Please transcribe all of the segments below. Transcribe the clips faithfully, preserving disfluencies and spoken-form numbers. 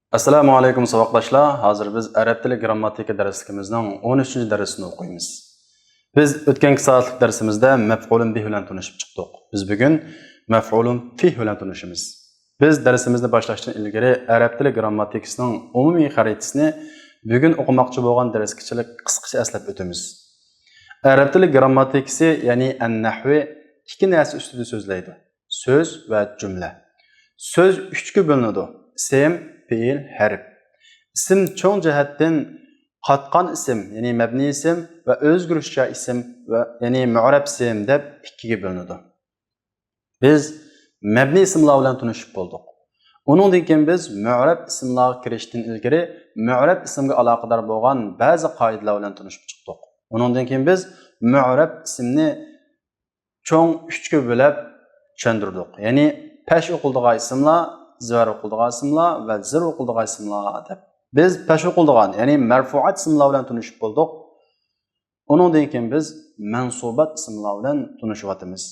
ئەسسالامۇ ئەلەيكۇم ساۋاقداشلار. ھازىر بىز ئەرەب تىلى گرامماتىكا دەرسلىكىمىزنىڭ ئون ئۈچىنچى دەرسىنى ئوقۇيمىز. بىز ئۆتكەنكى سائەتلىك دەرسىمىزدە مەپئۇلۇن بىھ بىلەن تونۇشۇپ چىقتۇق. بىز بۈگۈن مەپئۇلۇن فىھ بىلەن تونۇشىمىز. بىز دەرسىمىزنى باشلاشتىن ئىلگىرى ئەرەب تىلى گرامماتىكىسىنىڭ ئومۇمىي خەرىتىسىنى بۈگۈن ئوقۇماقچى بولغان دەرسكىچىلىك قىسقىچە ئەسلەپ ئۆتىمىز. ئەرەب تىلى گرامماتىكىسى، يەنى ئەن-نەھۋى ئىككى نەرسە ئۈستىدە سۆزلەيدۇ. سۆز ۋە جۈملە. سۆز ئۈچكە بۆلۈنىدۇ: ئىسىم، پېئىل، ھەرپ. ئىسىم چوڭ جەھەتتىن قاتقان ئىسىم، يەنى مەبنىي ئىسىم، ۋە ئۆزگىرىشچان ئىسىم، ۋە يەنى مۇئرەب ئىسىم دەپ ئىككىگە بۆلۈنىدۇ. بىز مەبنىي ئىسىملار بىلەن تونۇشۇپ بولدۇق. ئۇنىڭدىن كېيىن بىز مۇئرەب ئىسىملارغا كىرىشتىن ئىلگىرى مۇئرەب ئىسىمگە ئالاقىدار بولغان بەزى قائىدىلەر بىلەن تونۇشۇپ چىقتۇق. ئۇنىڭدىن كېيىن بىز مۇئرەب ئىسىمنى چوڭ ئۈچكە بۆلۈپ چۈشەندۈردۇق. يەنى پەش ئوقۇلىدىغان ئىسىملار، زىۋەر ئوقۇلىدىغان ئىسىملار ۋە زىر ئوقۇلىدىغان ئىسىملار دەپ. بىز پەش ئوقۇلىدىغان، يەنى مەرفۇئات ئىسىملار بىلەن تونۇشۇپ بولدۇق. ئۇنىڭدىن كېيىن بىز مەنسۇبات ئىسىملار بىلەن تونۇشۇۋاتىمىز.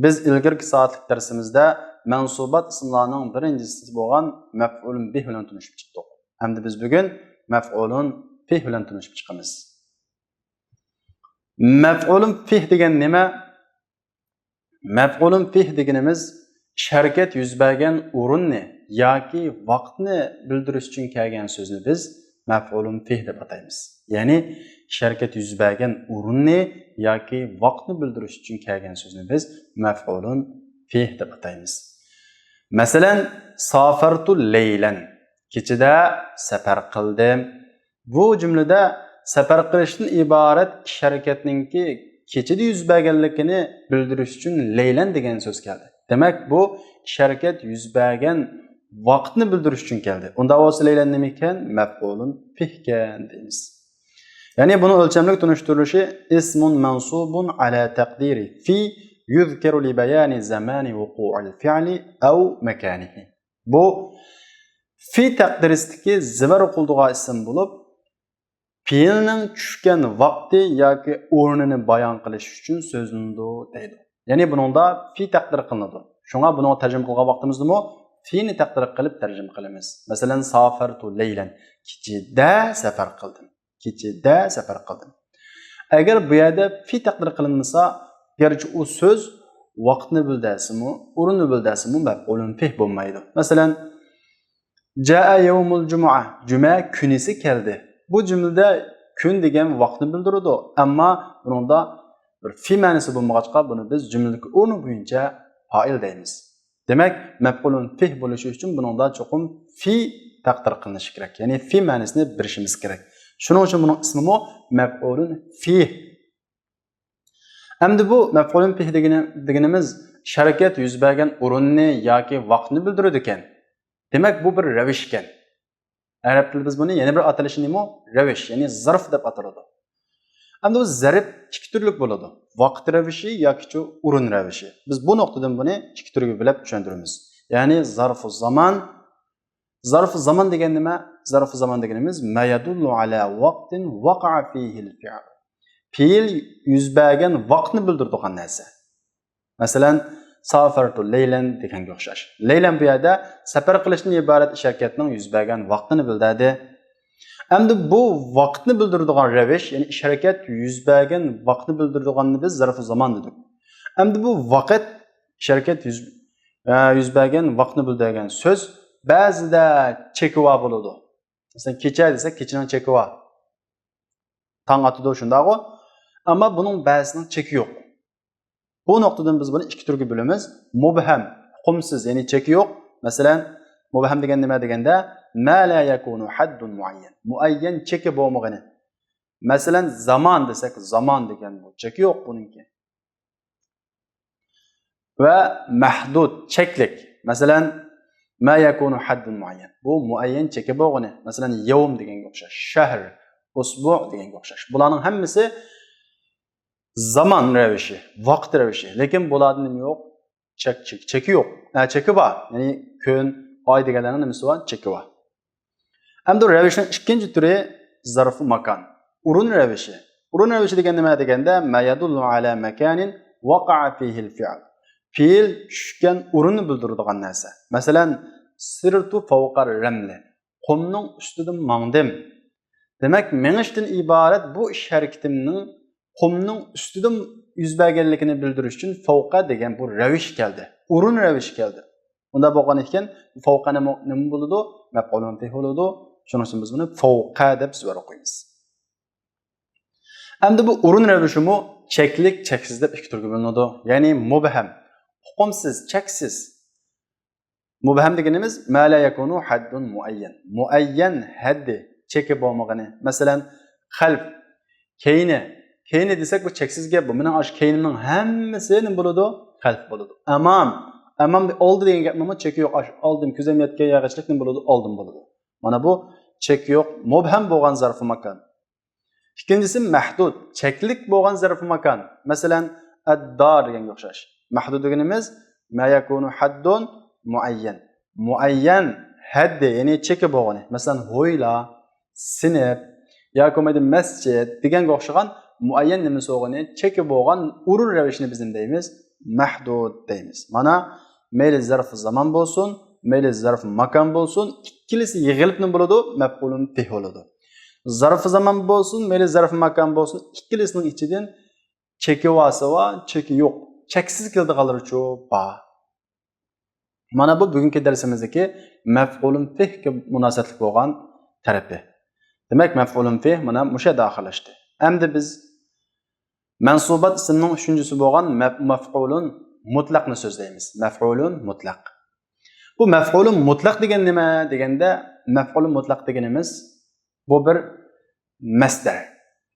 بىز ئىلگىرىكى سائەتلىك دەرسىمىزدە مەنسۇبات ئىسىملارنىڭ بىرىنچىسى بولغان مەپئۇلۇن بىھ بىلەن تونۇشۇپ چىقتۇق. ئەمدى بىز بۈگۈن مەپئۇلۇن فىھ بىلەن تونۇشۇپ چىقىمىز. مەپئۇلۇن فىھ دېگەن نېمە؟ مەپئۇلۇن فىھ دېگىنىمىز ئىش ھەرىكەت يۈز بەرگەن ئورۇننى ياكى ۋاقىتنى بىلدۈرۈش ئۈچۈن كەلگەن سۆزنى بىز مەپئۇلۇن فىھ دەپ ئاتايمىز. يەنى ئىش ھەرىكەت يۈز بەرگەن ئورۇننى ياكى ۋاقىتنى بىلدۈرۈش ئۈچۈن كەلگەن سۆزنى بىز مەپئۇلۇن فىھ دەپ ئاتايمىز. مەسىلەن، سافەرتۇ لەيلەن، كېچىدە سەپەر قىلدىم. بۇ جۈملىدە سەپەر قىلىشتىن ئىبارەت ئىش ھەرىكەتنىڭكى كېچىدە يۈز بەرگەنلىكىنى بىلدۈرۈش ئۈچۈن لەيلەن دېگەن سۆز كەلدى. دېمەك، بۇ ئىش ھەرىكەت يۈز بەرگەن ۋاقىتنى بىلدۈرۈش ئۈچۈن كەلدى. ئۇنداق بولسا لەيلەن نېمە ئىكەن؟ مەپئۇلۇن فىھ ئىكەن دەيمىز. يەنى بۇنىڭ ئۆلچەملىك تونۇشتۇرۇلۇشى ئىسمۇن مەنسۇبۇن ئەلا تەقدىرى فى يۇزكەرۇ لىبەيانى زەمانى ۋۇقۇئىل فىئلى ئەۋ مەكانىھى. بۇ فى تەقدىرىسىدىكى زىۋەر ئوقۇلىدىغان ئىسىم بولۇپ، پېئىلنىڭ چۈشكەن ۋاقتى ياكى ئورنىنى بايان قىلىش ئۈچۈن سۆزلىنىدۇ دەيدۇ. يەنى بۇنىڭدا فى تەقدىر قىلىنىدۇ. شۇڭا بۇنىڭغا تەرجىمە قىلغان ۋاقتىمىزدىمۇ فىنى تەقدىر قىلىپ تەرجىمە قىلىمىز. مەسىلەن، سافەرتۇ لەيلەن، كېچىدە سەپەر قىلدىم. كېچىدە سەپەر قىلدىم. ئەگەر بۇ يەردە فى تەقدىر قىلىنمىسا، گەرچە ئۇ سۆز ۋاقىتنى بىلدۈرسىمۇ، ئورۇننى بىلدۈرسىمۇ، مەپئۇلۇن فىھ بولمايدۇ. مەسىلەن، جاء يومۇل جۇمۇئە، جۈمە كۈنىسى كەلدى. بۇ جۈملىدە كۈن دېگەن ۋاقىتنى بىلدۈرىدۇ، ئەمما بۇنىڭدا بىر فى مەنىسى بولمىغاچقا، بۇنى بىز جۈملىدىكى ئورنى بويىچە پائىل دەيمىز. دېمەك، مەپئۇلۇن فىھ بولۇشى ئۈچۈن بۇنىڭدا چوقۇم فى تەقدىر قىلىنىشى كېرەك. يەنى فى مەنىسىنى بېرىشىمىز كېرەك. شۇنىڭ ئۈچۈن بۇنىڭ ئىسمىمۇ مەپئۇلۇن فىھ. ئەمدى بۇ مەپئۇلۇن فىھ دېگىنى، دېگىنىمىز ئىش ھەرىكەت يۈز بەرگەن ئورۇننى ياكى ۋاقىتنى بىلدۈرىدىكەن. دېمەك، بۇ بىر رەۋىش ئىكەن. ئەرەب تىلىدا بىز بۇنى يەنە بىر ئاتىلىشى نېمە؟ رەۋىش، يەنى زەرف دەپ ئاتىلىدۇ. ئەمدى بۇ زەرف ئىككى تۈرلۈك بولىدۇ. ۋاقىت رەۋىشى ياكىچۇ ئورۇن رەۋىشى. بىز بۇ نۇقتىدىن بۇنى ئىككى تۈرگە بۆلۈپ چۈشەندۈرىمىز. يەنى زەرفۇ زامان، زەرفۇ زامان دېگەن نېمە؟ زەرفۇ زامان دېگىنىمىز ما يدل على وقت وقع فيه الفعل. پېئىل يۈز بەرگەن ۋاقىتنى بىلدۈرىدىغان نەرسە. مەسىلەن، سافەرتۇ لەيلەن دېگەنگە ئوخشاش. لەيلەن بۇ يەردە سەپەر قىلىشتىن ئىبارەت ئىش ھەرىكەتنىڭ يۈز بەرگەن ۋاقتىنى بىلدۈردى. ئەمدى بۇ ۋاقىتنى بىلدۈرىدىغان رەۋىش، يەنى ئىش ھەرىكەت يۈز بەرگەن ۋاقىتنى بىلدۈرىدىغاننى بىز زەرفۇ زامان دېدۇق. ئەمدى بۇ ۋاقىت، ئىش ھەرىكەت يۈز، ئە، يۈز بەرگەن ۋاقىتنى بىلدۈرگەن سۆز بەزىدە چېكى بار بولىدۇ. مەسىلەن، كېچە دېسەك، كېچىنىڭ چېكى بار. تاڭ ئاتىدۇ، شۇنداقغۇ؟ ئەمما بۇنىڭ بەزىسىنىڭ چېكى يوق. بۇ نۇقتىدىن بىز بۇنى ئىككى تۈرگە بۆلىمىز. مۇبھەم، ئۇقۇمسىز، يەنى چېكى يوق. مەسىلەن، مۇبھەم دېگەن نېمە دېگەندە، ما لا يكون حد معين، مۇئەييەن چېكى بولمىغىنى. مەسىلەن، زامان دېسەك، زامان دېگەن بۇ چېكى يوق بۇنىڭكى. ۋە مەھدۇد، چەكلىك. مەسىلەن، ما يكون حد معين، بۇ مۇئەييەن چېكى بولغىنى. مەسىلەن، يەۋم دېگەنگە ئوخشاش، شەھر، ئۇسبۇ دېگەنگە ئوخشاش. بۇلارنىڭ ھەممىسى زامان رەۋىشى، ۋاقىت رەۋىشى. لېكىن بۇلاردا نېمە يوق؟ چەك، چېك، چېكى يوق. ئە، چېكى بار. يەنى كۈن، ئاي دېگەنلەرنىڭ نېمىسى بار؟ چېكى بار. ئەمدى رەۋىشنىڭ ئىككىنچى تۈرى زەرفۇ ماكان. ئورۇن رەۋىشى. ئورۇن رەۋىشى دېگەن نېمە دېگەندە، ما يدل على مكان وقع فيه الفعل. پېئىل چۈشكەن ئورۇننى بىلدۈرىدىغان نەرسە. مەسىلەن، سرت فوق الرمل. قۇمنىڭ ئۈستىدىن ماڭدىم. دېمەك، مېڭىشتىن ئىبارەت بۇ ئىش ھەرىكىتىمنىڭ قۇمنىڭ ئۈستىدىن يۈز بەرگەنلىكىنى بىلدۈرۈش ئۈچۈن فەۋقە دېگەن بۇ رەۋىش كەلدى. ئورۇن رەۋىشى كەلدى. ئۇنداق بولغان ئىكەن، فەۋقە نېمە، نېمە بولىدۇ؟ مەپئۇلۇن فىھ بولىدۇ. شۇنىڭ ئۈچۈن بىز بۇنى فەۋقە دەپ سۆزلەپ ئوقۇيمىز. ئەمدى بۇ ئورۇن رەۋىشىمۇ چەكلىك، چەكسىز دەپ ئىككى تۈرگە بۆلۈنىدۇ. يەنى مۇبھەم، ئۇقۇمسىز، چەكسىز. مۇبھەم دېگىنىمىز ما لا يەكۇنۇ ھەددۇن مۇئەييەن. مۇئەييەن ھەددى، چېكى بولمىغىنى. مەسىلەن، خەلف، كەينى. كەينى دېسەك، بۇ چەكسىز گەپ بۇ. مېنىڭ ئاشۇ كەينىمنىڭ ھەممىسى نېمە بولىدۇ؟ خەلف بولىدۇ. ئەمام. ئەمام ئالدى دېگەن گەپنىڭمۇ چېكى يوق. ئاشۇ ئالدىم، كۆزۈم يەتكەن يەرگىچىلىك نېمە بولىدۇ؟ ئالدىم بولىدۇ. مانا بۇ چېكى يوق، مۇبھەم بولغان زەرفۇ ماكان. ئىككىنچىسى مەھدۇد، چەكلىك بولغان زەرفۇ ماكان. مەسىلەن، ئەددار دېگەنگە ئوخشاش. مەھدۇد دېگىنىمىز ما يەكۇنۇ ھەددۇن مۇئەييەن. مۇئەييەن ھەددى، يەنى چېكى بولغىنى. مەسىلەن، ھويلا، سىنىپ ياكى بولمىدى مەسچىت دېگەنگە ئوخشىغان مۇئەييەن نېمىسى بولغىنى، چېكى بولغان ئورۇن رەۋىشىنى بىز نېمە دەيمىز؟ مەھدۇد دەيمىز. مانا، مەيلى زەرفۇ زامان بولسۇن، مەيلى زەرفۇ ماكان بولسۇن، ئىككىلىسى يىغىلىپ نېمە بولىدۇ؟ مەپئۇلۇن فىھ بولىدۇ. زەرفۇ زامان بولسۇن، مەيلى زەرفۇ ماكان بولسۇن، ئىككىلىسىنىڭ ئىچىدىن چېكى بارسا بار، چېكى يوق، چەكسىز كېلىدىغانلىرىچۇ بار. مانا بۇ بۈگۈنكى دەرسىمىزدىكى مەپئۇلۇن فىھكە مۇناسىۋەتلىك بولغان تەرىپى. دېمەك، مەپئۇلۇن فىھ مانا مۇشۇ يەردە ئاخىرلاشتى. ئەمدى بىز مەنسۇبات ئىسىمنىڭ ئۈچىنچىسى بولغان مەپ-، مەپئۇلۇن مۇتلەقنى سۆزلەيمىز. مەپئۇلۇن مۇتلەق. بۇ مەپئۇلۇن مۇتلەق دېگەن نېمە دېگەندە، مەپئۇلۇن مۇتلەق دېگىنىمىز بۇ بىر مەسدەر.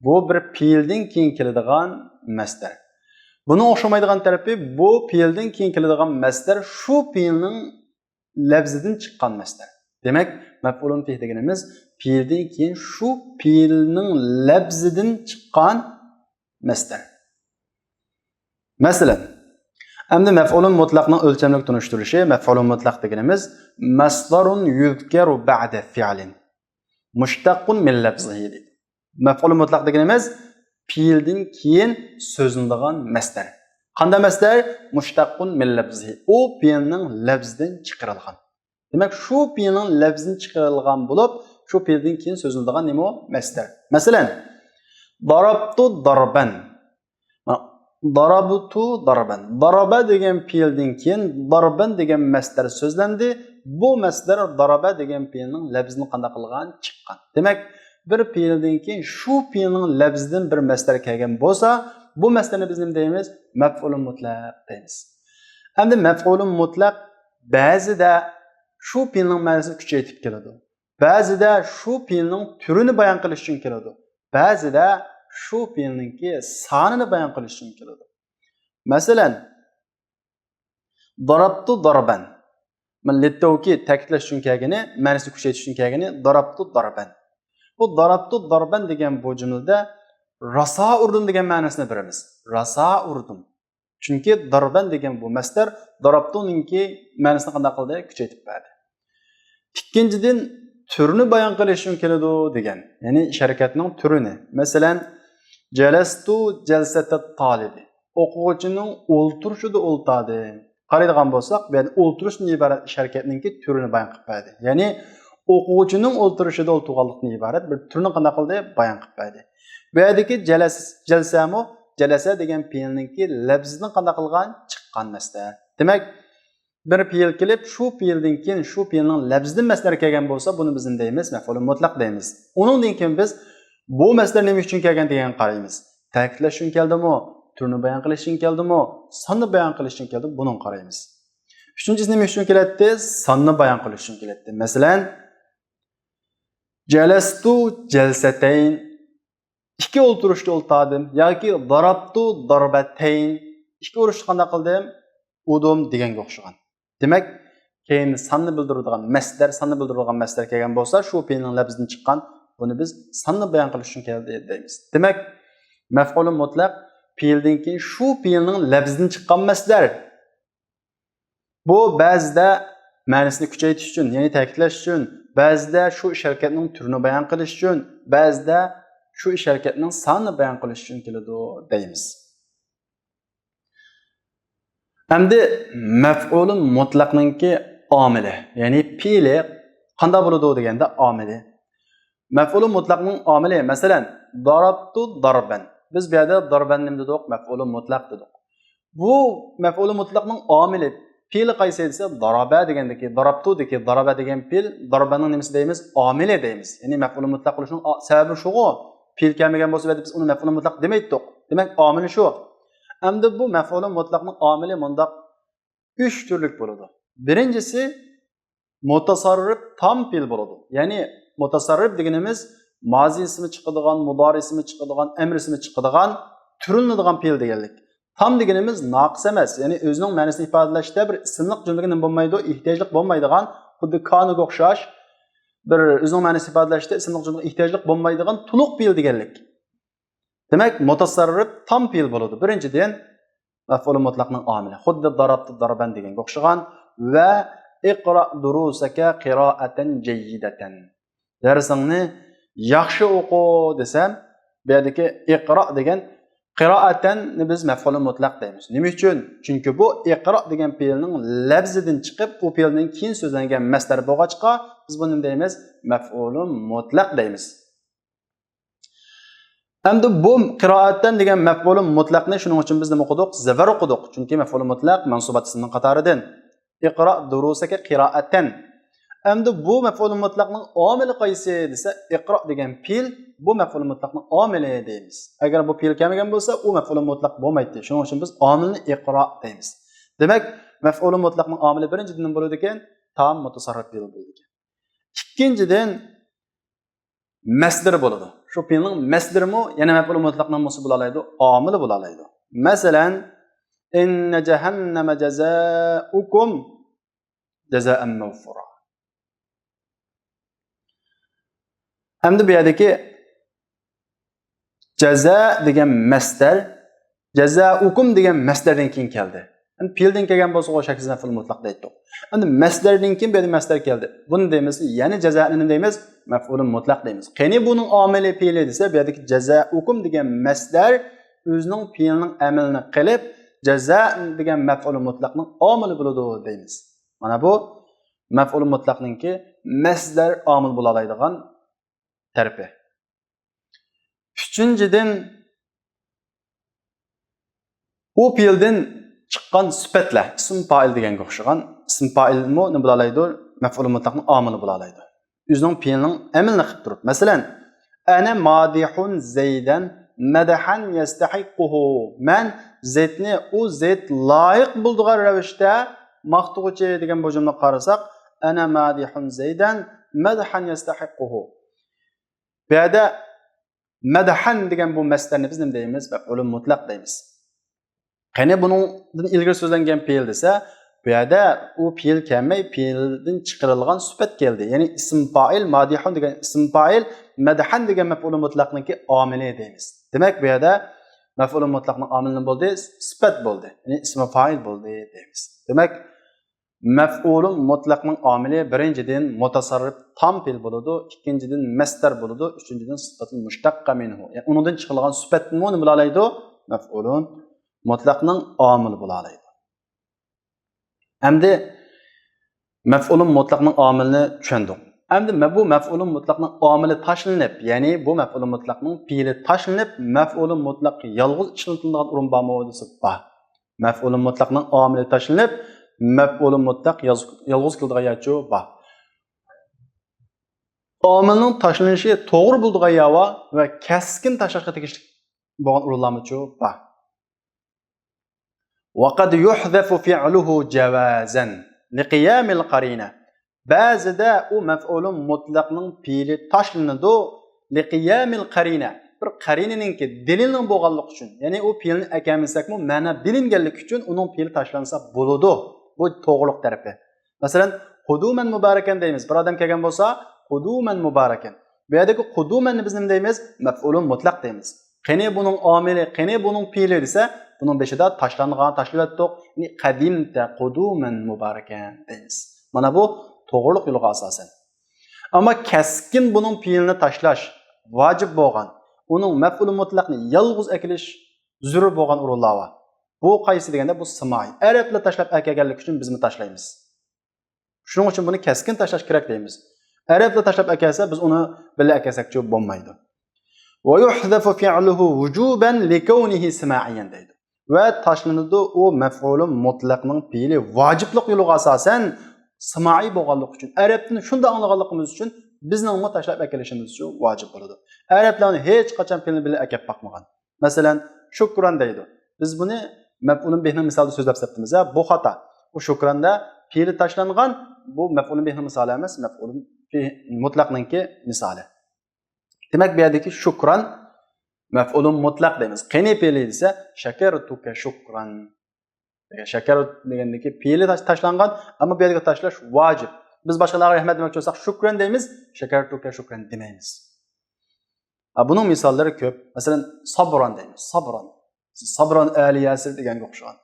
بۇ بىر پېئىلدىن كېيىن كېلىدىغان مەسدەر. بۇنىڭ ئوخشىمايدىغان تەرىپى، بۇ پېئىلدىن كېيىن كېلىدىغان مەسدەر شۇ پېئىلنىڭ لەپزىدىن چىققان مەسدەر. دېمەك، مەپئۇلۇن فىھ دېگىنىمىز پېئىلدىن كېيىن شۇ پېئىلنىڭ لەپزىدىن چىققان مەسدەر. مەسىلەن، ئەمدى مەپئۇلۇن مۇتلەقنىڭ ئۆلچەملىك تونۇشتۇرۇلۇشى، مەپئۇلۇن مۇتلەق دېگىنىمىز مەسدەرۇن يۇزكەرۇ بەئدە فىئلىن مۇشتەققۇن مىن لەفزىھى دېدى. مەپئۇلۇن مۇتلەق دېگىنىمىز پېئىلدىن كېيىن سۆزلىنىدىغان مەسدەر. قانداق مەسدەر؟ مۇشتەققۇن مىن لەفزىھى. ئۇ پېئىلنىڭ لەپزىدىن چىقىرىلغان. دېمەك، شۇ پېئىلنىڭ لەپزىدىن چىقىرىلغان بولۇپ، شۇ پېئىلدىن كېيىن سۆزلىنىدىغان نېمە ئۇ؟ مەسدەر. مەسىلەن، ضربت ضربا. مانا، ضربت ضربا. ضربا دېگەن پېئىلدىن كېيىن ضربا دېگەن مەسدەر سۆزلەندى. بۇ مەسدەر ضربا دېگەن پېئىلنىڭ لەپزىدىن قانداق قىلغان؟ چىققان. دېمەك، بىر پېئىلدىن كېيىن شۇ پېئىلنىڭ لەپزىدىن بىر مەسدەر كەلگەن بولسا، بۇ مەسدەرنى بىز نېمە دەيمىز؟ مەپئۇلۇن مۇتلەق دەيمىز. ئەمدى مەپئۇلۇن مۇتلەق بەزىدە شۇ پېئىلنىڭ مەنىسىنى كۈچەيتىپ كېلىدۇ. بەزىدە شۇ پېئىلنىڭ تۈرىنى بايان قىلىش ئۈچۈن كېلىدۇ. بەزىدە شۇ پېئىلنىڭكى سانىنى بايان قىلىش ئۈچۈن كېلىدۇ. مەسىلەن، ضربت ضربا. مانا لىتتەۋكىد، تەكىتلەش ئۈچۈن كەلگىنى، مەنىسىنى كۈچەيتىش ئۈچۈن كەلگىنى ضربت ضربا. بۇ ضربت ضربا دېگەن بۇ جۈملىدە راسا ئۇردۇم دېگەن مەنىسىنى بېرىمىز. راسا ئۇردۇم. چۈنكى ضربا دېگەن بۇ مەسدەر ضربتنىڭكى مەنىسىنى قانداق قىلدى؟ كۈچەيتىپ بەردى. ئىككىنچىدىن، تۈرىنى بايان قىلىش ئۈچۈن كېلىدۇ دېگەن. يەنى ئىش ھەرىكەتنىڭ تۈرىنى. مەسىلەن، جەلەستۇ جەلسەتەت تالىبى. ئوقۇغۇچىنىڭ ئولتۇرۇشىدا ئولتۇردىم. قارايدىغان بولساق، بۇ يەردە ئولتۇرۇشتىن ئىبارەت ئىش ھەرىكەتنىڭكى تۈرىنى بايان قىلىپ بەردى. يەنى ئوقۇغۇچىنىڭ ئولتۇرۇشىدا ئولتۇرغانلىقتىن ئىبارەت بىر تۈرنى قانداق قىلدى؟ بايان قىلىپ بەردى. بۇ يەردىكى جەلەس-، جەلسەمۇ، جەلەسە دېگەن پېئىلنىڭكى لەپزىدىن قانداق قىلغان؟ چىققان مەسدەر. دېمەك، بىر پېئىل كېلىپ، شۇ پېئىلدىن كېيىن شۇ پېئىلنىڭ لەپزىدىن مەسدەر كەلگەن بولسا، بۇنى بىز نېمە دەيمىز؟ مەپئۇلۇن مۇتلەق دەيمىز. ئۇنىڭدىن كېيىن بىز بۇ مەسدەر نېمە ئۈچۈن كەلگەن دېگەنگە قارايمىز. تەكىتلەش ئۈچۈن كەلدىمۇ؟ تۈرنى بايان قىلىش ئۈچۈن كەلدىمۇ؟ ساننى بايان قىلىش ئۈچۈن كەلدىمۇ؟ بۇنىڭغا قارايمىز. ئۈچىنچىسى نېمە ئۈچۈن كېلەتتى؟ ساننى بايان قىلىش ئۈچۈن كېلەتتى. مەسىلەن، جەلەستۇ جەلسەتەين. ئىككى ئولتۇرۇشتا ئولتۇردۇم ياكى ضربتۇ ضربەتەين. ئىككى ئۇرۇشتا قانداق قىلدىم؟ ئۇردۇم دېگەنگە ئوخشىغان. دېمەك، كەينىدە ساننى بىلدۈرىدىغان مەسدەر، ساننى بىلدۈرىدىغان مەسدەر كەلگەن بولسا، شۇ پېئىلنىڭ لەپزىدىن چىققان، بۇنى بىز ساننى بايان قىلىش ئۈچۈن كەلدى دەيمىز. دېمەك، مەپئۇلۇن مۇتلەق پېئىلدىن كېيىن شۇ پېئىلنىڭ لەپزىدىن چىققان مەسدەر. بۇ بەزىدە مەنىسىنى كۈچەيتىش ئۈچۈن، يەنى تەكىتلەش ئۈچۈن، بەزىدە شۇ ئىش ھەرىكەتنىڭ تۈرىنى بايان قىلىش ئۈچۈن، بەزىدە شۇ ئىش ھەرىكەتنىڭ سانىنى بايان قىلىش ئۈچۈن كېلىدۇ دەيمىز. ئەمدى مەپئۇلۇن مۇتلەقنىڭكى ئامىلى، يەنى پېئىلى قانداق بولىدۇ دېگەندە ئامىلى. مەفئۇلى مۇتلەقنىڭ ئامىلى، مەسىلەن، ضربت ضربا. بىز بۇ يەردە ضربا نېمە دېدۇق؟ مەفئۇلى مۇتلەق دېدۇق. بۇ مەفئۇلى مۇتلەقنىڭ ئامىلى، پېئىلى قايسى دېسە، ضربا دېگەندىكى، ضربت دېگەن، ضربا دېگەن پېئىل، ضربانىڭ نېمىسى دەيمىز؟ ئامىلى دەيمىز. يەنى مەفئۇلى مۇتلەق بولۇشنىڭ ئا-، سەۋەبى شۇغۇ. پېئىل كەلمىگەن بولسا، بۇ يەردە بىز ئۇنى مەفئۇلى مۇتلەق دېمەيتتۇق. دېمەك، ئامىلى شۇ. ئەمدى بۇ مەفئۇلى مۇتلەقنىڭ ئامىلى مۇنداق ئۈچ تۈرلۈك بولىدۇ. بىرىنچىسى، مۇتەسەررىپ تام پېئىل بولىدۇ. يەنى مۇتەسەررىپ دېگىنىمىز مازىسىمۇ چىقىدىغان، مۇدارىسىمۇ چىقىدىغان، ئەمرىسىمۇ چىقىدىغان، تۈرۈلىنىدىغان پېئىل دېگەنلىك. تام دېگىنىمىز ناقىس ئەمەس، يەنى ئۆزىنىڭ مەنىسىنى ئىپادىلەشتە بىر ئىسىملىق جۈملىگە نېمە بولمايدۇ؟ ئېھتىياجلىق بولمايدىغان، خۇددى كانىغا ئوخشاش بىر ئۆزىنىڭ مەنىسىنى ئىپادىلەشتە ئىسىملىق جۈملىگە ئېھتىياجلىق بولمايدىغان تولۇق پېئىل دېگەنلىك. دېمەك، مۇتەسەررىپ تام پېئىل بولىدۇ. بىرىنچىدىن، مەفئۇلى مۇتلەقنىڭ ئامىلى. خۇددى ضربت ضربا دېگەنگە ئوخشىغان ۋە اقرأ دروسك قراءة جيدة. دەرسىڭنى ياخشى ئوقۇ دېسەم، بۇ يەردىكى ئىقرا دېگەن قىرائەتەننى بىز مەفئۇلى مۇتلەق دەيمىز. نېمە ئۈچۈن؟ چۈنكى بۇ ئىقرا دېگەن پېئىلنىڭ لەپزىدىن چىقىپ، ئۇ پېئىلدىن كېيىن سۆزلەنگەن مەسدەر بولغاچقا، بىز بۇنى نېمە دەيمىز؟ مەفئۇلى مۇتلەق دەيمىز. ئەمدى بۇ قىرائەتەن دېگەن مەپئۇلى مۇتلەقنى شۇنىڭ ئۈچۈن بىز نېمە ئوقۇدۇق؟ زىبەر ئوقۇدۇق. چۈنكى مەپئۇلى مۇتلەق مەنسۇبات ئىسمىنىڭ قاتارىدىن. اقرأ دروسك قراءة. ئەمدى بۇ مەپئۇلى مۇتلەقنىڭ ئامىلى قايسى دېسە، ئىقرا دېگەن پېئىل بۇ مەپئۇلى مۇتلەقنىڭ ئامىلى دەيمىز. ئەگەر بۇ پېئىل كەلمىگەن بولسا، ئۇ مەپئۇلى مۇتلەق بولمايتتى. شۇنىڭ ئۈچۈن بىز ئامىلنى ئىقرا دەيمىز. دېمەك، مەپئۇلى مۇتلەقنىڭ ئامىلى بىرىنچىدىن نېمە بولىدىكەن؟ تام مۇتەسەررىپ پېئىل بولىدىكەن. ئىككىنچىدىن، مەسدىرى بولىدۇ. شۇ پېئىلنىڭ مەسدىرىمۇ يەنە مەپئۇلى مۇتلەقنىڭ نېمىسى بولالايدۇ؟ ئامىلى بولالايدۇ. مەسىلەن، إن جهنم جزاؤكم جزاء موفورا. ئەمدى بۇ يەردىكى جازا دېگەن مەسدەر، جازاؤكم دېگەن مەسدەردىن كېيىن كەلدى. ئەمدى پېئىلدىن كەلگەن بولسا، ئۇ شەكسىز مەپئۇل مۇتلەق دەيتتۇق. ئەمدى مەسدەردىن كېيىن بۇ يەردە مەسدەر كەلدى. بۇنى دەيمىز، يەنى جازانى دەيمىز، مەپئۇلۇن مۇتلەق دەيمىز. قېنى بۇنىڭ ئامىلى پېئىلى دېسە، بۇ يەردىكى جازاؤكم دېگەن مەسدەر ئۆزىنىڭ پېئىلىنىڭ ئەمىلىنى قىلىپ، جازا دېگەن مەپئۇلى مۇتلەقنىڭ ئامىلى بولىدۇ دەيمىز. مانا بۇ مەپئۇلى مۇتلەقنىڭكى مەسدەر ئامىل بولالايدىغان تەرىپى. ئۈچىنچىدىن، ئۇ پېئىلدىن چىققان سۈپەتلەر، ئىسىم پائىل دېگەنگە ئوخشىغان، ئىسىم پائىلمۇ نېمە بولالايدۇ؟ مەپئۇلى مۇتلەقنىڭ ئامىلى بولالايدۇ. ئۆزىنىڭ پېئىلىنىڭ ئەمىلىنى قىلىپ تۇرۇپ. مەسىلەن، أنا مادح زيدا مدحا يستحقه. مەن زەيدنى ئۇ زەيد لايىق بولىدىغان رەۋىشتە ماختىغۇچى دېگەن بۇ جۈملىگە قارىساق، أنا مادح زيدا مدحا يستحقه. بۇ يەردە مەدھەن دېگەن بۇ مەسدەرنى بىز نېمە دەيمىز؟ مەپئۇلۇن مۇتلەق دەيمىز. قېنى بۇنىڭدىن ئىلگىرى سۆزلەنگەن پېئىل دېسە، بۇ يەردە ئۇ پېئىل كەلمەي، پېئىلدىن چىقىرىلغان سۈپەت كەلدى. يەنى ئىسىم پائىل، مادىھۇن دېگەن ئىسىم پائىل، مەدھەن دېگەن مەپئۇلى مۇتلەقنىڭكى ئامىلى دەيمىز. دېمەك، بۇ يەردە مەپئۇلى مۇتلەقنىڭ ئامىلى نېمە بولدى؟ سۈپەت بولدى. يەنى ئىسمى پائىل بولدى دەيمىز. دېمەك، مەپئۇلۇن مۇتلەقنىڭ ئامىلى بىرىنچىدىن مۇتەسەررىپ تام پېئىل بولىدۇ، ئىككىنچىدىن مەسدەر بولىدۇ، ئۈچىنچىدىن سىپەتۇل مۇشتەققە مىنھۇ. يەنى ئۇنىڭدىن چىقىرىلغان سۈپەتمۇ نېمە بولالايدۇ؟ مەپئۇلۇن مۇتلەقنىڭ ئامىلى بولالايدۇ. ئەمدى مەپئۇلۇن مۇتلەقنىڭ ئامىلىنى چۈشەندۇق. ئەمدى مە-، بۇ مەپئۇلۇن مۇتلەقنىڭ ئامىلى تاشلىنىپ، يەنى بۇ مەپئۇلۇن مۇتلەقنىڭ پېئىلى تاشلىنىپ، مەپئۇلۇن مۇتلەق يالغۇز ئىشلىتىلىدىغان ئورۇن بارمۇ دېسە، بار. مەپئۇلۇن مۇتلەقنىڭ ئامىلى تاشلىنىپ، مەپئۇلۇن مۇتلەق ياز-، يالغۇز كېلىدىغان يەرچۇ بار. ئامىلنىڭ تاشلىنىشى توغرا بولىدىغان يەر بار ۋە كەسكىن تاشلاشقا تېگىشلىك بولغان ئورۇنلارمۇچۇ بار. وقد يحذف فعله جوازا لقيام القرينة. بەزىدە ئۇ مەپئۇلۇن مۇتلەقنىڭ پېئىلى تاشلىنىدۇ، لىقىيامىل قەرىنە، بىر قەرىنىنىڭكى دەلىلنىڭ بولغانلىقى ئۈچۈن، يەنى ئۇ پېئىلنى ئەكەلمىسەكمۇ مەنا بىلىنگەنلىكى ئۈچۈن ئۇنىڭ پېئىلى تاشلانسا بولىدۇ. بۇ توغرىلىق تەرىپى. مەسىلەن، قۇدۇمەن مۇبارەكەن دەيمىز. بىر ئادەم كەلگەن بولسا، قۇدۇمەن مۇبارەكەن. بۇ يەردىكى قۇدۇمەننى بىز نېمە دەيمىز؟ مەپئۇلۇن مۇتلەق دەيمىز. قېنى بۇنىڭ ئامىلى، قېنى بۇنىڭ پېئىلى دېسە، بۇنىڭ بېشىدا تاشلانغان، تاشلىۋەتتۇق. يەنى قەدىمتە قۇدۇمەن مۇبارەكەن دەيمىز. مانا بۇ توغرىلىق يولىغا ئاساسەن. ئەمما كەسكىن بۇنىڭ پېئىلىنى تاشلاش ۋاجىپ بولغان، ئۇنىڭ مەپئۇلى مۇتلەقنى يالغۇز ئەكېلىش زۆرۈر بولغان ئورۇنلار بار. بۇ قايسى دېگەندە، بۇ سىمائىي. ئەرەبلەر تاشلاپ ئەكەلگەنلىكى ئۈچۈن بىزمۇ تاشلايمىز. شۇنىڭ ئۈچۈن بۇنى كەسكىن تاشلاش كېرەك دەيمىز. ئەرەبلەر تاشلاپ ئەكەلسە، بىز ئۇنى بىللە ئەكەلسەكچۇ بولمايدۇ. ويحذف فعله وجوبا لكونه سماعيا دەيدۇ. ۋە تاشلىنىدۇ ئۇ مەفئۇلى مۇتلەقنىڭ پېئىلى ۋاجىپلىق يولىغا ئاساسەن، سىمائىي بولغانلىقى ئۈچۈن، ئەرەبتىن شۇنداق ئاڭلىغانلىقىمىز ئۈچۈن بىزنىڭمۇ تاشلاپ ئەكېلىشىمىز ئۈچۈن ۋاجىپ بولىدۇ. ئەرەبلەرنى ھېچقاچان پېئىلنى بىللە ئەكەپ باقمىغان. مەسىلەن، شۇكران دەيدۇ. بىز بۇنى مەپئۇلۇن بىھنىڭ مىسالىدا سۆزلەپ سەپتىمىز. ھە، بۇ خاتا. بۇ شۇكراندا پېئىلى تاشلانغان، بۇ مەپئۇلۇن بىھنىڭ مىسالى ئەمەس، مەپئۇلۇن بىھ مۇتلەقنىڭكى مىسالى. دېمەك، بۇ يەردىكى شۇكران مەپئۇلۇن مۇتلەق دەيمىز. قېنى پېئىلى دېسە، شەكەرتۇكە شۇكران. دېگەن شەكەر دېگەندىكى پېئىلى تاش-، تاشلانغان، ئەمما بۇ يەردىكى تاشلاش ۋاجىپ. بىز باشقىلارغا رەھمەت دېمەكچى بولساق، شۇكرەن دەيمىز، شەكەرتۇكە شۇكرەن دېمەيمىز. ھە، بۇنىڭ مىساللىرى كۆپ. مەسىلەن، سابران دەيمىز، سابران. سابران ئەلى ياسىر دېگەنگە ئوخشىغان.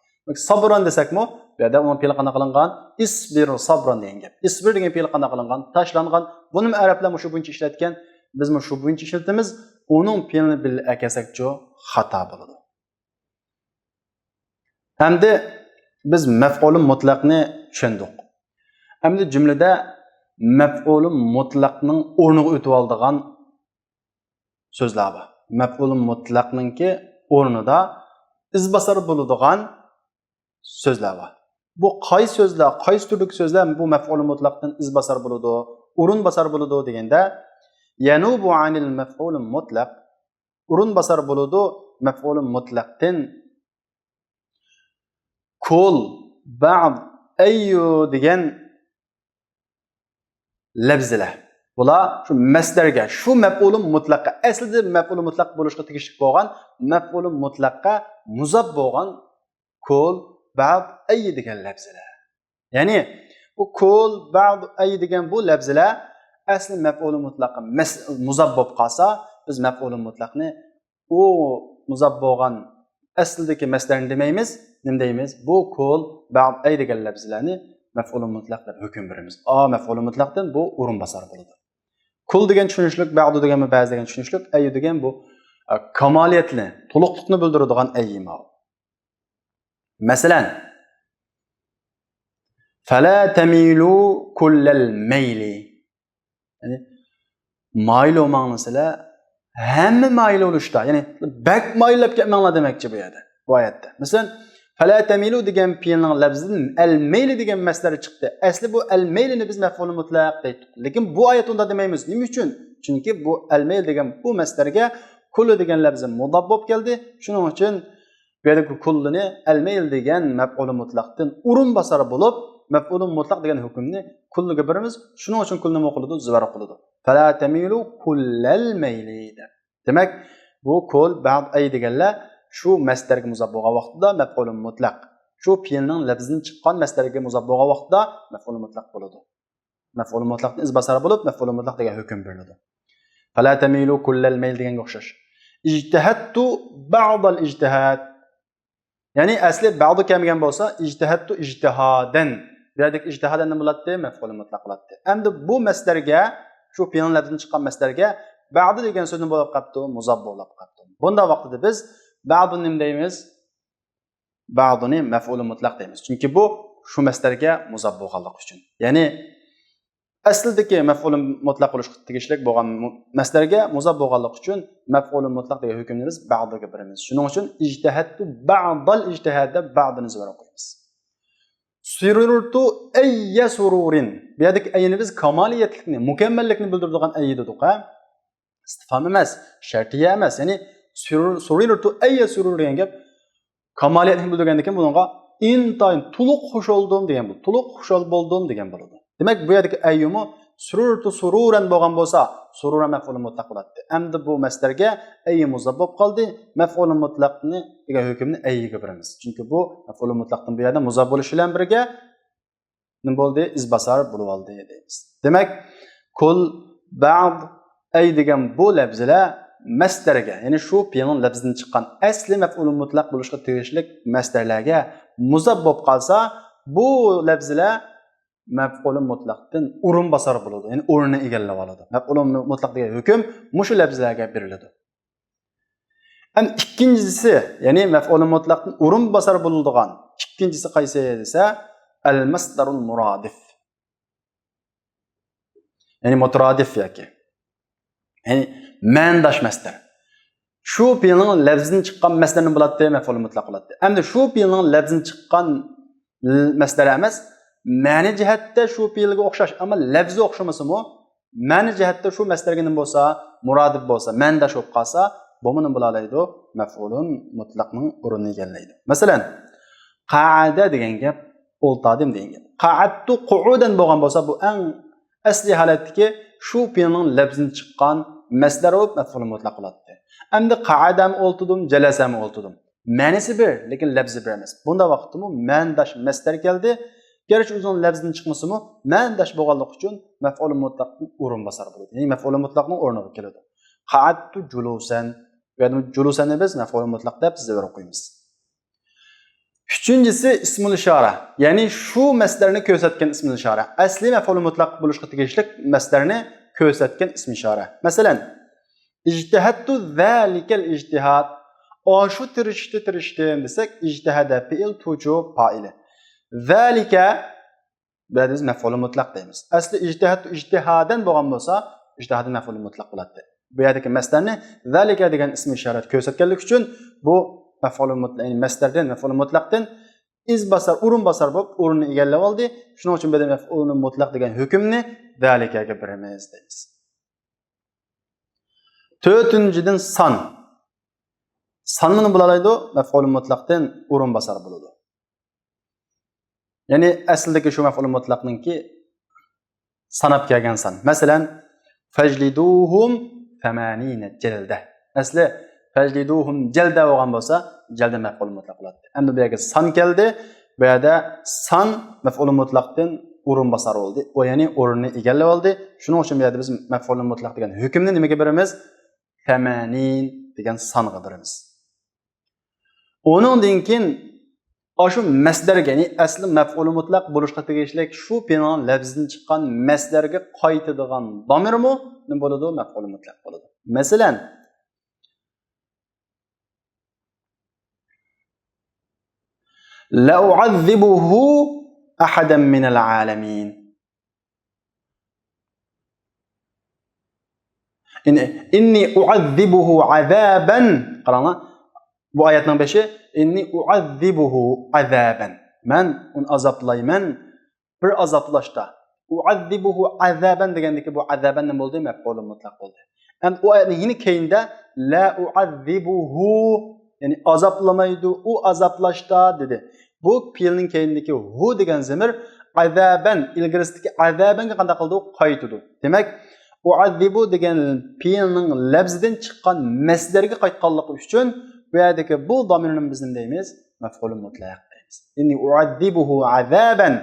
سابران دېسەكمۇ، بۇ يەردە ئۇنىڭ پېئىلى قانداق قىلىنغان؟ ئىسبىر سابران دېگەن گەپ. ئىسبىر دېگەن پېئىل قانداق قىلىنغان؟ تاشلانغان. بۇنىمۇ ئەرەبلەر مۇشۇ بويىچە ئىشلەتكەن. بىز مۇشۇ بويىچە ئىشلىتىمىز. ئۇنىڭ پېئىلىنى بىللە ئەكەلسەكچۇ خاتا بولىدۇ. ئەمدى بىز مەپئۇلى مۇتلەقنى چۈشەندۇق. ئەمدى جۈملىدە مەپئۇلى مۇتلەقنىڭ ئورنىغا ئۆتۈۋالىدىغان سۆزلەر بار. مەپئۇلى مۇتلەقنىڭكى ئورنىدا ئىزباسار بولىدىغان سۆزلەر بار. بۇ قايسى سۆزلەر، قايسى تۈردىكى سۆزلەر بۇ مەپئۇلى مۇتلەقتىن ئىزباسار بولىدۇ، ئورۇنباسار بولىدۇ دېگەندە، يەنۇبۇ ئانىل مەپئۇلى مۇتلەق، ئورۇنباسار بولىدۇ مەپئۇلى مۇتلەقتىن. كۇل، بەئد، ئەييۇ دېگەن لەپزىلەر. بۇلار شۇ مەسدەرگە، شۇ مەپئۇلى مۇتلەققە، ئەسلىدە مەپئۇلى مۇتلەق بولۇشقا تېگىشلىك بولغان مەپئۇلى مۇتلەققە مۇزاپ بولغان كۇل، بەئد، ئەييۇ دېگەن لەپزىلەر. يەنى بۇ كۇل، بەئد، ئەييۇ دېگەن بۇ لەپزىلەر ئەسلى مەپئۇلى مۇتلەققە مەس-، مۇزاپ بولۇپ قالسا، بىز مەپئۇلى مۇتلەقنى ئۇ مۇزاپ بولغان ئەسلىدىكى مەسدەرنى دېمەيمىز. نېمە دەيمىز؟ بۇ كۇل، بەئد، ئەييۇ دېگەن لەپزىلەرنى مەپئۇلى مۇتلەق دەپ ھۆكۈم بېرىمىز. ئا، مەپئۇلى مۇتلەقتىن بۇ ئورۇنباسار بولىدۇ. كۇل دېگەن چۈشىنىشلىك، بەئدۇ دېگەنمۇ بەزى دېگەن چۈشىنىشلىك، ئەييۇ دېگەن بۇ، ئە، كامالىيەتنى، تولۇقلۇقنى بىلدۈرىدىغان ئەييۇ ماۋۇ. مەسىلەن، فەلا تەمىلۇ كۇللەل مەيلى. يەنى، مايىل بولماڭلار سىلەر، ھەممە مايىل بولۇشتا، يەنى بەك مايىللاپ كەتمەڭلار دېمەكچى بۇ يەردە، بۇ ئايەتتە. مەسىلەن، فەلا تەمىلۇ دېگەن پېئىلنىڭ لەپزىدىن ئەل مەيلى دېگەن مەسدەر چىقتى. ئەسلى بۇ ئەل مەيلىنى بىز مەپئۇلى مۇتلەق دەيتتۇق. لېكىن بۇ ئايەتتە ئۇنداق دېمەيمىز. نېمە ئۈچۈن؟ چۈنكى بۇ ئەل مەيلى دېگەن بۇ مەسدەرگە كۇللى دېگەن لەپزى مۇداپ بولۇپ كەلدى. شۇنىڭ ئۈچۈن بۇ يەردىكى كۇللىنى ئەلمەيل دېگەن مەپئۇلى مۇتلەقتىن ئورۇنباسار بولۇپ، مەپئۇلى مۇتلەق دېگەن ھۆكۈمنى كۇللىگە بېرىمىز. شۇنىڭ ئۈچۈن كۇللىنى نېمە قىلىدۇ؟ زىبەر قىلىدۇ. فەلا تەمىلۇ كۇللەل مەيلى دەپ. دېمەك، بۇ كۇل، بەئد، ئەييۇ دېگەنلەر شۇ مەسدەرگە مۇزاپ بولغان ۋاقتىدا مەپئۇلى مۇتلەق، شۇ پېئىلنىڭ لەپزىدىن چىققان مەسدەرگە مۇزاپ بولغان ۋاقتىدا مەپئۇلى مۇتلەق بولىدۇ. مەپئۇلى مۇتلەقتىن ئىزباسار بولۇپ، مەپئۇلى مۇتلەق دېگەن ھۆكۈم بېرىلىدۇ. فەلا تەمىلۇ كۇللەل مەيل دېگەنگە ئوخشاش. ئىجتەھەدتۇ بەئدەل ئىجتىھاد. يەنى ئەسلى بەئدۇ كەلمىگەن بولسا، ئىجتەھەدتۇ ئىجتىھادەن. بۇ يەردىكى ئىجتىھادەن نېمە بولاتتى؟ مەپئۇلى مۇتلەق بولاتتى. ئەمدى بۇ مەسدەرگە، شۇ پېئىلنىڭ لەپزىدىن چىققان مەسدەرگە بەئدۇ دېگەن سۆز نېمە بولۇپ قاپتۇ؟ مۇزاپ بولۇپ قاپتۇ. بۇنداق ۋاقتىدا بىز بەئدۇنى نېمە دەيمىز؟ بەئدۇنى مەپئۇلى مۇتلەق دەيمىز. چۈنكى بۇ شۇ مەسدەرگە مۇزاپ بولغانلىقى ئۈچۈن. يەنى ئەسلىدىكى مەپئۇلى مۇتلەق بولۇشقا تېگىشلىك بولغان مۇ-، مەسدەرگە مۇزاپ بولغانلىقى ئۈچۈن مەپئۇلى مۇتلەق دېگەن ھۆكۈمنى بىز بەئدۇگە بېرىمىز. شۇنىڭ ئۈچۈن ئىجتەھەدتۇ بەئدەل ئىجتىھاد دەپ بەئدۇنى زىبەر ئوقۇيمىز. سۇرۇرتۇ ئەييە سۇرۇرىن. بۇ يەردىكى ئەييىنى بىز كامالىيەتلىكنى، مۇكەممەللىكنى بىلدۈرىدىغان ئەييى دېدۇق، ھە؟ ئىستىفھام ئەمەس، شەرتىيە ئەمەس. يەنى سۇرۇر-، سۇرۇرتۇ ئەييە سۇرۇر دېگەن گەپ كامالىيەتنى بىلدۈرگەندىن كېيىن بۇنىڭغا ئىنتايىن تولۇق خۇش بولدۇم دېگەن بولىدۇ. تولۇق خۇشال بولدۇم دېگەن بولىدۇ. دېمەك، بۇ يەردىكى ئەييۇمۇ سۇرۇرتۇ سۇرۇرەن بولغان بولسا، سۇرۇرەن مەپئۇلى مۇتلەق بولاتتى. ئەمدى بۇ مەسدەرگە ئەييۇ مۇزاپ بولۇپ قالدى. مەپئۇلى مۇتلەقنى دېگەن ھۆكۈمنى ئەييىگە بېرىمىز. چۈنكى بۇ مەپئۇلى مۇتلەقتىن بۇ يەردە مۇزاپ بولۇش بىلەن بىرگە نېمە بولدى؟ ئىزباسار بولۇۋالدى دەيمىز. دېمەك، كۇل، بەئد، ئەي دېگەن بۇ لەپزىلەر مەسدەرگە، يەنى شۇ پېئىلنىڭ لەپزىدىن چىققان ئەسلى مەپئۇلى مۇتلەق بولۇشقا تېگىشلىك مەسدەرلەرگە مۇزاپ بولۇپ قالسا، بۇ لەپزىلەر مەپئۇلى مۇتلەقتىن ئورۇنباسار بولىدۇ، يەنى ئورنىنى ئىگىلەۋالىدۇ. مەپئۇلى مۇتلەق دېگەن ھۆكۈم مۇشۇ لەپزىلەرگە بېرىلىدۇ. ئەمدى ئىككىنچىسى، يەنى مەپئۇلى مۇتلەقتىن ئورۇنباسار بولىدىغان ئىككىنچىسى قايسى دېسە، ئەل مەسدەرۇل مۇرادىف. يەنى مۇترادىف ياكى، يەنى مەنىداش مەسدەر. شۇ پېئىلنىڭ لەپزىدىن چىققان مەسدەرنى بولاتتى، مەپئۇل مۇتلەق بولاتتى. ئەمدى شۇ پېئىلنىڭ لەپزىدىن چىققان مەسدەر ئەمەس، مەنە جەھەتتە شۇ پېئىلگە ئوخشاش، ئەمما لەپزى ئوخشىمىسىمۇ، مەنە جەھەتتە شۇ مەسدەرگە نېمە بولسا، مۇرادىپ بولسا، مەنىداش بولۇپ قالسا، بۇمۇ نېمە بولالايدۇ؟ مەپئۇلۇن مۇتلەقنىڭ ئورنىنى ئىگىلەيدۇ. مەسىلەن، قەئەدە دېگەن گەپ، ئولتۇردۇم دېگەن گەپ. قەئەدتۇ قۇئۇدەن بولغان بولسا، بۇ ئەڭ ئەسلىي ھالەتتىكى شۇ پېئىلنىڭ لەپزىدىن چىققان مەسدەر بولۇپ، مەپئۇل مۇتلەق بولاتتى. ئەمدى قەئەدەمۇ ئولتۇردۇم، جەلەسەمۇ ئولتۇردۇم. مەنىسى بىر، لېكىن لەپزى بىر ئەمەس. بۇنداق ۋاقىتتىمۇ مەنىداش مەسدەر كەلدى. گەرچە ئۆزىنىڭ لەپزىدىن چىقمىسىمۇ، مەنىداش بولغانلىقى ئۈچۈن مەپئۇل مۇتلەقنىڭ ئورۇنباسارى بولىدۇ. يەنى مەپئۇل مۇتلەقنىڭ ئورنىغا كېلىدۇ. قەئەدتۇ جۇلۇسەن. بۇ يەردە جۇلۇسەننى بىز مەپئۇل مۇتلەق دەپ زېۋەر ئوقۇيمىز. ئۈچىنچىسى ئىسمۇل ئىشارە، يەنى شۇ مەسدەرنى كۆرسەتكەن ئىسمۇل ئىشارە. ئەسلى مەپئۇل مۇتلەق بولۇشقا تېگىشلىك مەسدەرنى كۆرسەتكەن ئىسمى ئىشارە. مەسىلەن، ئىجتەھەدتۇ زالىكەل ئىجتىھاد. ئاشۇ تىرىشىشنى تىرىشتىم دېسەك، ئىجتەھەدە پېئىل، تۇچۇ پائىلى. زالىكە، بۇ يەردە بىز مەپئۇلى مۇتلەق دەيمىز. ئەسلى ئىجتەھەدتۇ ئىجتىھادەن بولغان بولسا، ئىجتىھادى مەپئۇلى مۇتلەق بولاتتى. بۇ يەردىكى مەسدەرنى زالىكە دېگەن ئىسمى ئىشارەت كۆرسەتكەنلىكى ئۈچۈن بۇ مەپئۇلى مۇتلەق، يەنى مەسدەردىن، مەپئۇلى مۇتلەقتىن ئىز باسار، ئورۇن باسار بولۇپ ئورنىنى ئىگىلەپ ئالدى. شۇنىڭ ئۈچۈن بۇ يەردە مەپئۇلى مۇتلەق دېگەن ھۆكۈمنى زالىكەگە بېرىمىز دەيمىز. تۆتىنچىدىن سان. سان مانا بولالايدۇ، مەپئۇلى مۇتلەقتىن ئورۇن باسار بولىدۇ. يەنى ئەسلىدىكى شۇ مەپئۇلى مۇتلەقنىڭكى ساناپ كەلگەن سان. مەسىلەن، فەجلىدۇھۇم سەمانىنە جەلدە. ئەسلى فەجلىدۇھۇم جەلدە بولغان بولسا، جەلدە مەپئۇلى مۇتلەق بولاتتى. ئەمدى بۇ يەرگە سان كەلدى. بۇ يەردە سان مەپئۇلى مۇتلەقتىن ئورۇن باسار بولدى. ئۇ يەنى ئورنىنى ئىگىلەپ ئالدى. شۇنىڭ ئۈچۈن بۇ يەردە بىز مەپئۇلى مۇتلەق دېگەن ھۆكۈمنى نېمىگە بېرىمىز؟ سەمانىن دېگەن سانغا بېرىمىز. ئۇنىڭدىن كېيىن ئاشۇ مەسدەرگە، يەنى ئەسلى مەپئۇلى مۇتلەق بولۇشقا تېگىشلىك شۇ پېئىلنىڭ لەپزىدىن چىققان مەسدەرگە قايتىدىغان دامىرمۇ نېمە بولىدۇ؟ مەپئۇلى مۇتلەق بولىدۇ. مەسىلەن، لەئۇئەززىبۇھۇ ئەھەدەن مىنەل ئالەمىن. ئىن-، ئىننى ئۇئەززىبۇھۇ ئەزابەن. قاراڭلار، بۇ ئايەتنىڭ بېشى، ئىننى ئۇئەززىبۇھۇ ئەزابەن. مەن ئۇنى ئازابلايمەن بىر ئازابلاشتا. ئۇئەززىبۇھۇ ئەزابەن دېگەندىكى بۇ ئەزابەن نېمە بولدى؟ مەپئۇلى مۇتلەق بولدى. ئەمدى ئۇ ئايەتنىڭ يەنە كەينىدە، لا ئۇئەززىبۇھۇ، يەنى ئازابلىمايدۇ، ئۇ ئازابلاشتا دېدى. بۇ پېئىلنىڭ كەينىدىكى ھۇ دېگەن زېمىر ئەزابەن، ئىلگىرىسىدىكى ئەزابەنگە قانداق قىلىدۇ؟ قايتىدۇ. دېمەك، ئۇئەززىبۇ دېگەن پېئىلنىڭ لەپزىدىن چىققان مەسدەرگە قايتقانلىقى ئۈچۈن بۇ يەردىكى بۇ دامىرنى بىز نېمە دەيمىز؟ مەپئۇلى مۇتلەق دەيمىز. ئىننى ئۇئەززىبۇھۇ ئەزابەن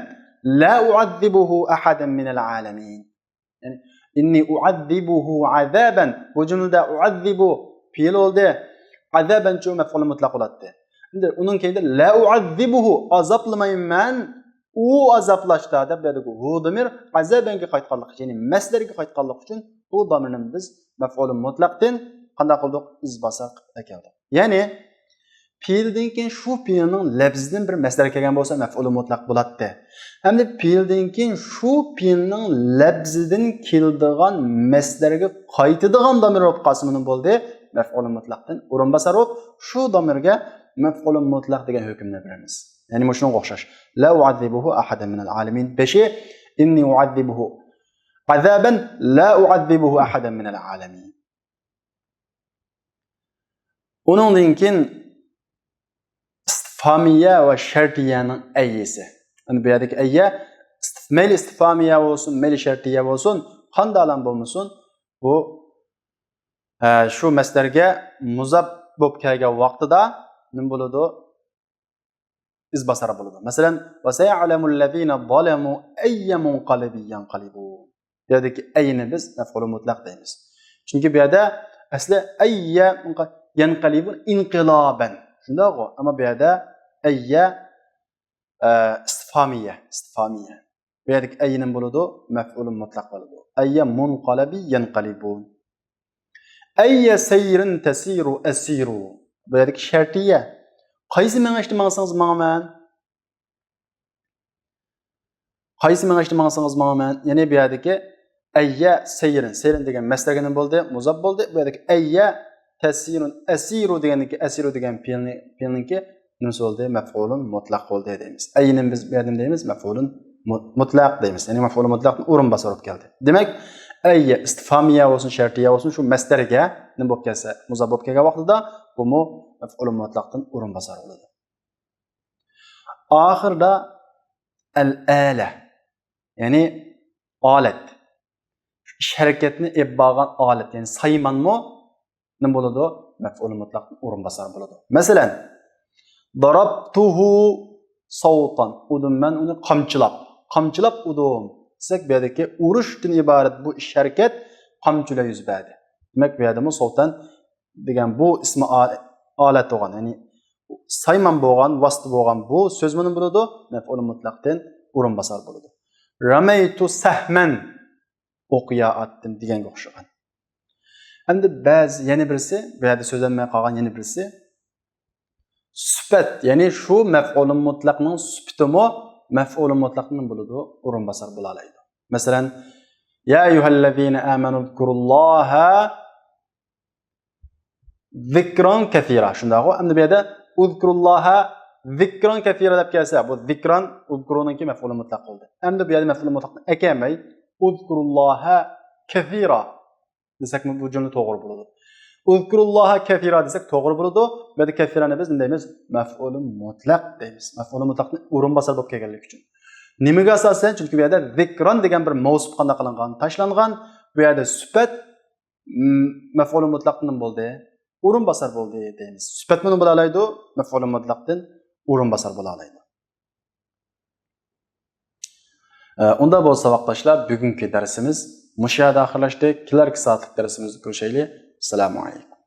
لا ئۇئەززىبۇھۇ ئەھەدەن مىنەل ئالەمىن. يەنى، ئىننى ئۇئەززىبۇھۇ ئەزابەن. بۇ جۈملىدە ئۇئەززىبۇ پېئىل بولدى. ئەزابەنچۇ مەپئۇلى مۇتلەق بولاتتى. ئەمدى ئۇنىڭ كەينىدە لا ئۇئەززىبۇھۇ، ئازابلىمايمەن، ئۇ ئازابلاشتا دەپ بەردۇق. ھۇ دامىر ئەزابەنگە قايتقانلىقى، يەنى مەسدەرگە قايتقانلىقى ئۈچۈن بۇ دامىرنى بىز مەپئۇلى مۇتلەقتىن قانداق قىلدۇق؟ ئىز باسار قىلىپ ئەكەلدۇق. يەنى پېئىلدىن كېيىن شۇ پېئىلنىڭ لەپزىدىن بىر مەسدەر كەلگەن بولسا، مەپئۇلى مۇتلەق بولاتتى. ئەمدى پېئىلدىن كېيىن شۇ پېئىلنىڭ لەپزىدىن كېلىدىغان مەسدەرگە قايتىدىغان دامىر بولۇپ قالسا، مانا بولدى، مەپئۇلى مۇتلەقتىن ئورۇنباسار بولۇپ، شۇ دامىرگە مەپئۇلى مۇتلەق دېگەن ھۆكۈمنى بېرىمىز. يەنى مۇشۇنىڭغا ئوخشاش. لا ئۇئەززىبۇھۇ ئەھەدەن مىنەل ئالەمىن. بېشى، ئىننى ئۇئەززىبۇھۇ ئەزابەن لا ئۇئەززىبۇھۇ ئەھەدەن مىنەل ئالەمىن. ئۇنىڭدىن كېيىن ئىستىفھامىيە ۋە شەرتىيەنىڭ ئەييىسى. يەنى بۇ يەردىكى ئەييە ئىستىف-، مەيلى ئىستىفھامىيە بولسۇن، مەيلى شەرتىيە بولسۇن، قانداقلام بولمىسۇن، بۇ، ئە، شۇ مەسدەرگە مۇزاپ بولۇپ كەلگەن ۋاقتىدا نېمە بولىدۇ؟ ئىز باسار بولىدۇ. مەسىلەن، ۋەسەيەلەمۇللەزىنە زالەمۇ ئەييە مۇنقەلىبىن يەنقەلىبۇن. بۇ يەردىكى ئەينى بىز مەپئۇلى مۇتلەق دەيمىز. چۈنكى بۇ يەردە ئەسلى ئەييە مۇنقە-، يەنقەلىبۇن ئىنقىلابەن. شۇنداقغۇ؟ ئەمما بۇ يەردە ئەييە، ئە، ئىستىفھامىيە، ئىستىفھامىيە. بۇ يەردىكى ئەييە نېمە بولىدۇ؟ مەپئۇلى مۇتلەق بولىدۇ. ئەييە مۇنقەلىبى يەنقەلىبۇن. ئەييە سەيرىن تەسىرۇ ئەسىرۇ. بۇ يەردىكى شەرتىيە. قايسى مېڭىشتا ماڭسىڭىز ماڭىمەن. قايسى مېڭىشتا ماڭسىڭىز ماڭىمەن. يەنى بۇ يەردىكى ئەييە سەيرىن. سەيرىن دېگەن مەسدەرگە نېمە بولدى؟ مۇزاپ بولدى. بۇ يەردىكى ئەييە تەسىرۇن ئەسىرۇ دېگەندىكى، ئەسىرۇ دېگەن پېئىلنى، پېئىلنىڭكى نېمىسى بولدى؟ مەپئۇلۇن مۇتلەق بولدى دەيمىز. ئەييىنى بىز بۇ يەردە نېمە دەيمىز؟ مەپئۇلۇن مۇ-، مۇتلەق دەيمىز. يەنى مەپئۇلۇن مۇتلەقتىن ئورۇن باسار بولۇپ كەلدى. دېمەك، ئەييە ئىستىفھامىيە بولسۇن، شەرتىيە بولسۇن، شۇ مەسدەرگە نېمە بولۇپ كەلسە، مۇزاپ بولۇپ كەلگەن ۋاقتىدا بۇمۇ مەپئۇلۇن مۇتلەقتىن ئورۇن باسار بولىدۇ. ئاخىرىدا ئەل ئالە، يەنى ئالەت. شۇ ئىش ھەرىكەتنى ئېلىپ بارغان ئالەت، يەنى سايمانمۇ نېمە بولىدۇ؟ مەپئۇلى مۇتلەقتىن ئورۇن باسار بولىدۇ. مەسىلەن، ضربته صوتا، ئۇردۇم مەن ئۇنى قامچىلاپ. قامچىلاپ ئۇردۇم دېسەك، بۇ يەردىكى ئۇرۇشتىن ئىبارەت بۇ ئىش ھەرىكەت قامچا بىلەن يۈز بەردى. دېمەك، بۇ يەردىمۇ صوتا دېگەن بۇ ئىسمى ئا-، ئالەت بولغان، يەنى سايمان بولغان، ۋاسىتە بولغان بۇ سۆز نېمە بولىدۇ؟ مەپئۇلى مۇتلەقتىن ئورۇن باسار بولىدۇ. رميت سهما، ئوقيا ئاتتىم دېگەنگە ئوخشىغان. ئەمدى بەزى، يەنە بىرسى، بۇ يەردە سۆزلەنمەي قالغان يەنە بىرسى، سۈپەت، يەنى شۇ مەپئۇلى مۇتلەقنىڭ سۈپىتىمۇ مەپئۇلى مۇتلەقتىن بولىدۇ، ئورۇن باسار بولالايدۇ. مەسىلەن، يا أيها الذين آمنوا اذكروا الله ذكرا كثيرا. شۇنداقغۇ؟ ئەمدى بۇ يەردە اذكروا الله ذكرا كثيرا دەپ كەلسە، بۇ ذكرا اذكرونىڭكى مەپئۇلى مۇتلەق بولدى. ئەمدى بۇ يەردە مەپئۇلى مۇتلەقنى ئەكەلمەي، اذكروا الله كثيرا دېسەكمۇ بۇ جۈملە توغرا بولىدۇ. اذكروا الله كثيرا دېسەك توغرا بولىدۇ. بۇ يەردە كەسىرانى بىز نېمە دەيمىز؟ مەپئۇلى مۇتلەق دەيمىز. مەپئۇلى مۇتلەقنى ئورۇن باسار بولۇپ كەلگەنلىكى ئۈچۈن. نېمىگە ئاساسەن؟ چۈنكى بۇ يەردە ذكرا دېگەن بىر مەۋسۇپ قانداق قىلىنغان؟ تاشلانغان. بۇ يەردە سۈپەت، م، مەپئۇلى مۇتلەقتىن نېمە بولدى؟ ئورۇن باسار بولدى دەيمىز. سۈپەتمۇ نېمە بولالايدۇ؟ مەپئۇلى مۇتلەقتىن ئورۇن باسار بولالايدۇ. ئە، ئۇنداق بولسا، ساۋاقداشلار، بۈگۈنكى دەرسىمىز مۇشۇ يەردە ئاخىرلاشتى. كېلەركى سائەتلىك دەرسىمىزدە كۆرۈشەيلى. ئەسسالامۇ ئەلەيكۇم.